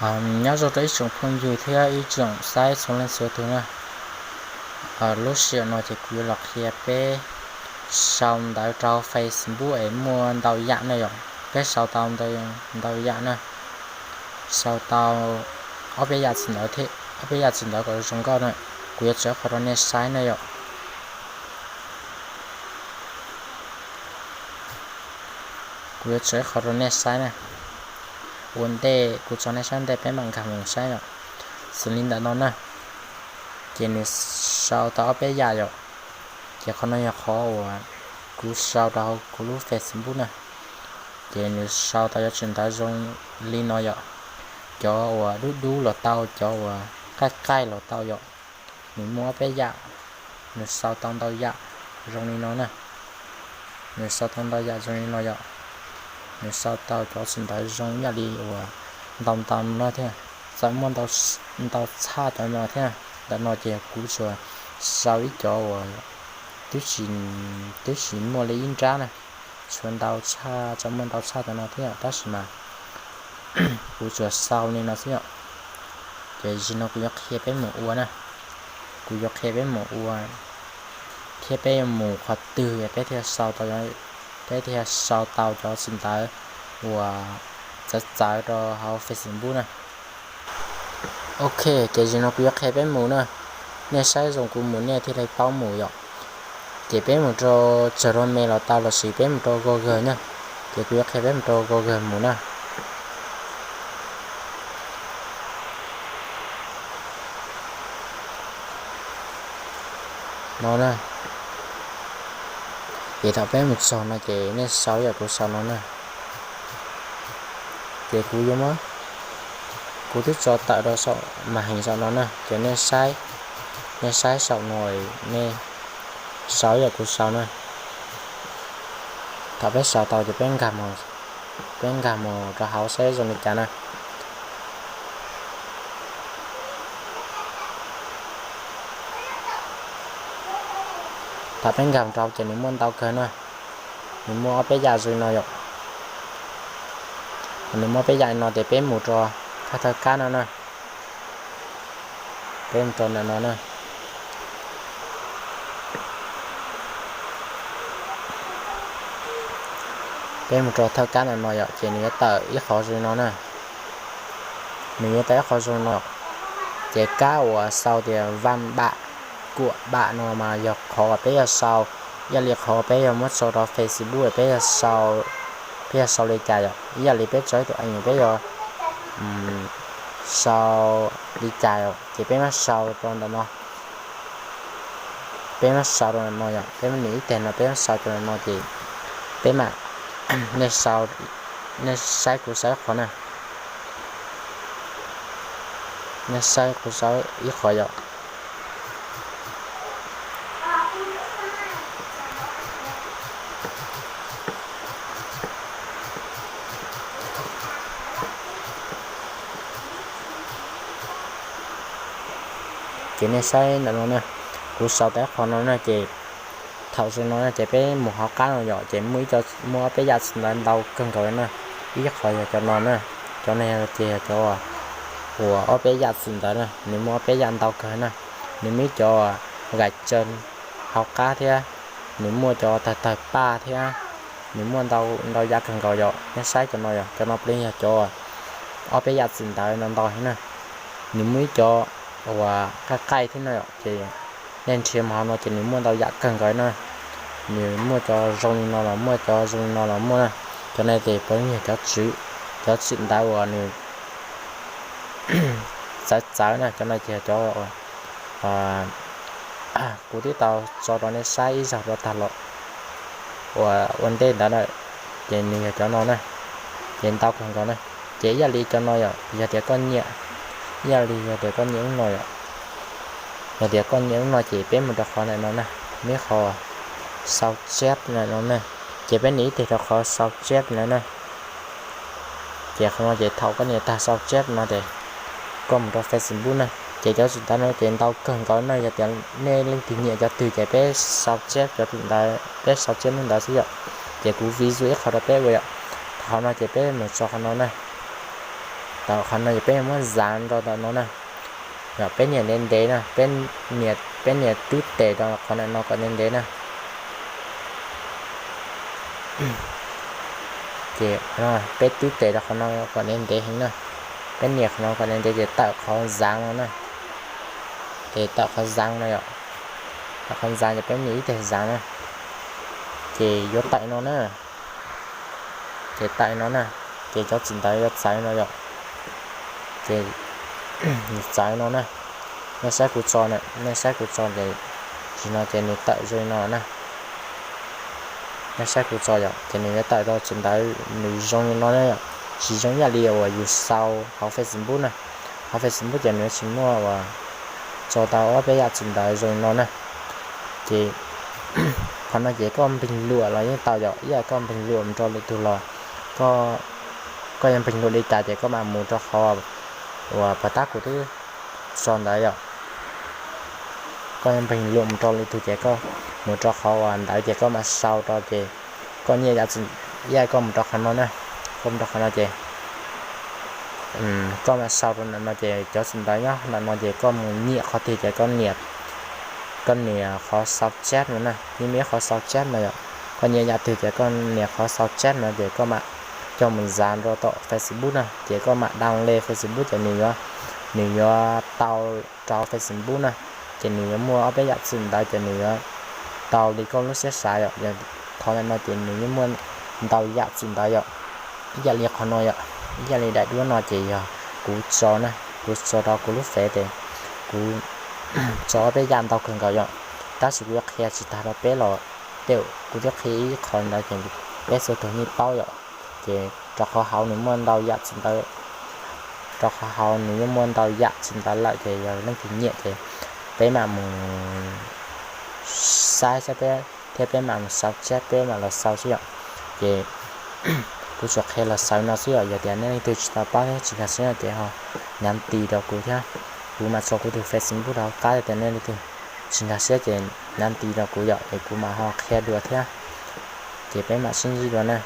Nyob zoo rau ib tsoom phooj ywg thiab ib tsoom saib txhua leej txhua tus na. Lub sij hawm no ces kuv yuav los qhia peb sau ntawv rau Facebook es muaj ntau yam na yom. Peb sau tau ntau yam na. Sau tau ob peb yam txwm ntawv thiab, ob peb yam txwm ntawv kom zoo nkauj na. Kuv yuav tso qhov rau nej saib na yom. Kuv yuav tso ib qho rau nej saib na. Ua ntej kuv tso nej saib ntej peb mam nkag mus saib yom. Xws li ntawm no na, ces nws sau tau ob peb yam yom. Ces qhov no yog qhov uas kuv sau rau hauv kuv lub Facebook na. Ces nws sau tau cov txwm ntawv zoo li no yom. Cov uas dub dub los tau, cov uas qaij qaij los tau yom. Nws muaj ob peb yam, nws sau tau ntau yam zoo li no na. Nws sau tau ntau yam zoo li no yom. Nws sau tau cov txwm ntawv zoo ib yam li uas ntau ntau no thiab, txawm muaj ntau txhaj cov no thiab. Ntawm no ces kuv tsuas sau ib cov uas twb tsis, twb tsis muaj li ib nrab na, tsuas ntau txhaj, tsuas muaj ntau txhaj cov no thiab yom, tab sis mas kuv tsuas sau li no xwb yom. Ces zaum no kuv yuav qhia peb mus ua na. Kuv yuav qhia peb mus ua thiab peb yuav mus qhov twg peb thiaj sau tau, peb thiaj sau tau cov txwm ntawv uas txawv txawv rau hauv Facebook na. Ok, ces zaum no kuv yuav qhia peb mus na. Nej saib zoo kuv mus nej thiaj li paub mus yom. Ces peb mus rau Chrome los tau lossis peb mus rau Google na. Ces kuv yuav qhia peb mus rau Google mus na. No na. Ces thaum peb mus txog no ces nej sau yam kuv sau no na. Ces kuv yuav muab, kuv twb tso tawm rau saum mas heev saum no na, ces nej saib, nej saib saum no, nej sau yam kuv sau na. Thaum peb sau tau ces peb nkag mus, peb nkag mus rau hauv saib zoo li cas na. Thaum peb nkag rau ces nws muaj ntau kawg na. Nws muaj ob peb yam zoo li no yom. Nws muaj peb yam li no ces peb mus rau thawj thawj kab no na. Peb mus rau ntawm no na. Peb mus rau thawj kab ntawm no yom, ces nws yuav tawm ib qho zoo li no na. Nws yuav tawm ib qho zoo li no. Ces kab uas sau tias vam bam, kuam bam no mas yog qhov uas peb yuav sau, ib yam li qhov peb yuav muab tso rau Facebook peb yuav sau, peb yuav sau li cas yom, ib yam li peb tso ib tug ees peb yuav sau li cas yom, ces peb muab sau rau ntawm no. Peb muab sau rau ntawm no yom, peb muab nws ib teg no peb muab sau rau ntawm no ces peb mam, nej sau, nej saib kuv sau ib qho na. Nej saib kuv sau ib qho yom. Ces nej saib ntawm no na, kuv sau tau ib qho no na ces thaum zoo no ces peb mus hauv qab no yom, ces muaj ib co, muaj ob peb yam txwm ntawv ntau kawg nkaus na. Ib qho yog cov no na, cov no ces yog cov uas ob peb yam txwm ntawv na, nws muaj ob peb yam ntau kawg na. Nws muaj ib co gais tsaw hauv qab thiab, nws muaj cov tawg tawg paj thiab, nws muaj ntau, ntau yam kawg nkaus yom. Nej saib cov no yom, cov no puav leej yog cov ob peb yam txwm ntawv ntau ntau thiab na. Nws muaj ib co uas qaij qaij thiab no yom, ces nej nrhiav mus hauv no ces nws muaj ntau yam kawg nkaus na. Nws muaj cov zoo li no los muaj, cov zoo li no los muaj na. Cov no ces puav leej yog cov tswv, cov txwm ntawv uas nws txawv txawv na, cov no ces yog cov kuv twb tau tso rau nej saib ib zaug rau tag los uas ua ntej ntawd na, ces nws yog cov no na, ces ntau kawg nkaus na. Ces ib yam li cov no yom, yog tias koj nyiam, ib yam li yog tias koj nyiam lub no yom, yog tias koj nyiam lub no ces peb mus rau qhov ntawm no na, nws qhov sau chat ntawm no na, ces peb nias ib teg rau qhov sau chat ntawd na. Ces qhov no ces thaum koj nias tag sau chat no ces koj mus rau Facebook na, ces cov txwm ntawv no ces ntau kawg nkaus na, yog tias nej leej twg nyiam cov twg ces peb sau chat cov ntawd, peb sau chat lub ntawd xwb yom. Ces kuv vis ib qho rau peb ua yom, qhov no ces peb mus tso qhov no na. Tawm qhov no ces peb yuav muab zav rau tom no na. Yog peb nias ntev ntev na, peb nias twb tes rau qhov ntawm no kom ntev ntev na. Ces peb twb tes rau qhov no kom ntev ntev heev na. Peb nias qhov no kom ntev ntev ces tawm qhov zav no na. Ces tawm qhov zav no yom. Tawm qhov zav ces peb nias ib teg zav na. Ces yuav tawm no na. Ces tawm no na. Ces cov txim ntawv yuav txawv no yom. Ces nws txawv no na. Nej saib kuv tso na, nej saib kuv tso ces, tsis no ces nws tawm zoo li no na. Nej saib kuv tso yom, ces nws yuav tawm rau txim ntawv nws zoo li no na yom. Tsis zoo ib yam li uas yus sau hauv Facebook na. Hauv Facebook ces nws yuav tsis muaj uas tso tau ob peb yam txim ntawv zoo li no na. Ces qhov no ces koj npeeg luam los yeej tau yom, ib yam koj npeeg luam mus rau lwm tus los, koj, koj yuav npeeg luam li cas ces koj mam mus rau qhov uas puas tab kuv twb tso ntawd yom. Koj yuav npeeg luam mus rau lwm tus ces koj mus rau qhov uas ntawd ces koj mam sau rau ces koj nyiam yam txim, ib yam koj mus rau qhov no na, koj mus rau qhov no ces koj mam sau rau ntawm no ces cov txim ntawv nyob ntawm no ces koj mus nyiam qhov twg ces koj nias, koj nias qhov sau chat no na, yeej muaj ib qhov sau chat no yom. Koj nyiam yam twg ces koj nias qhov sau chat no ces koj mam coj mus zav rau tom Facebook na, ces koj mam download Facebook ces nws yuav, nws yuav tau rau Facebook na, ces nws yuav muaj ob peb yam txim ntawv ces nws yuav tau li koj lub siab xav yom. Qhov ntawm no ces nws yeej muaj ntau yam txim ntawv yom. Ib yam li qhov no yom, ib yam li daim duab no ces yog kuv tso na, kuv tso rau kuv lub fev ces kuv tso ob peb yam ntau kawg nkaus yom. Tab sis kuv yuav qhia tsis tag rau peb los, tej kuv twb qhia ib qho ntawd ces peb txhua tus yeej paub yom. Ces rau qhov hauv nws muaj ntau yam txim ntawv, rau qhov hauv nws yeej muaj ntau yam txim ntawv lawm ces yog leej twg nyiam ces peb mam mus saib saib peb thiab peb mam mus sau chat peb mam los sau xwb yom. Ces kuv tsuas qhia los xaus no xwb yom, yog tias nej leej twg tsis tau paub thiab tsis nkag siab no ces ho nhắn tin rau kuv thiab, kuv mam tso kuv tus Facebook rau hauv qab, yog tias nej leej twg tsis nkag siab ces nhắn tin rau kuv yom, es kuv mam ho qhia dua thiab. Ces peb mam sib ntsib dua na.